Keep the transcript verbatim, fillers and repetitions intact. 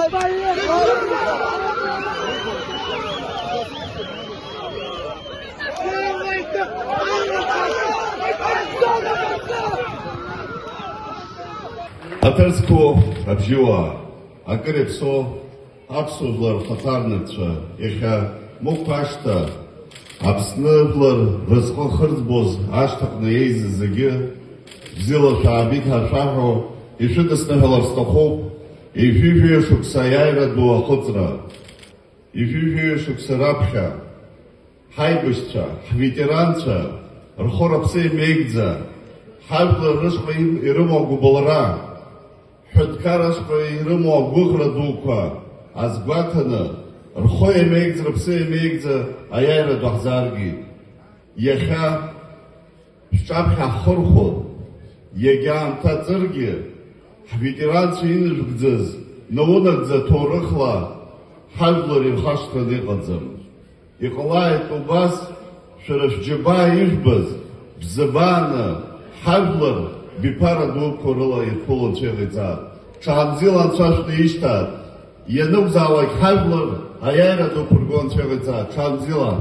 Аҭырқәа абжьыуаа, акыр иаԥсоу аԥсуа жәлар рхаҭарнакцәа, иахьа Мықә ашҭа Аԥсны жәлар рызҟы ахырӡбоз ашҭаҟны еизаз зегьы, бзиала шәаабеит ҳәа шәаҳәо, ишәыдысныҳәалар сҭахуп, ижәижәаҩа шықәса аиааира ду ахыҵра. Ижәижәаҩа шықәса раԥхьа ҳаибашьцәа, ҳветеранцәа рхы-рыԥсы еимеигӡа, ҳажәлар рышҟа им-, ирымоу агәыбылра, ҳҳәынҭқар ашҟа ирымоу агәыӷра дуқәа азгәаҭаны, рхы еимеигӡа, рыԥсы еимеигӡа аиааира ду ҳзааргеит. Иахьа шәҿаԥхьа ҳхырхәо, иагьа аамҭа ҵыргьы, ҳветеранцәа инажәгӡаз, наунагӡа ҭоурыхла ҳажәлар ирхашҭраны иҟаӡам. Иҟалааит убас, шәара шәџьабаа ижәбаз, бзабааны ҳажәлар биԥара дуқәа рыла ирԥыло Анцәа иҟаиҵааит. Ҽаанбзиала Анцәа шәнаишьҭааит. Ианакәзаалак ҳажәлар аиааира дуқәа ргәы Анцәа иҟаиҵааит. Ҽаанбзиала!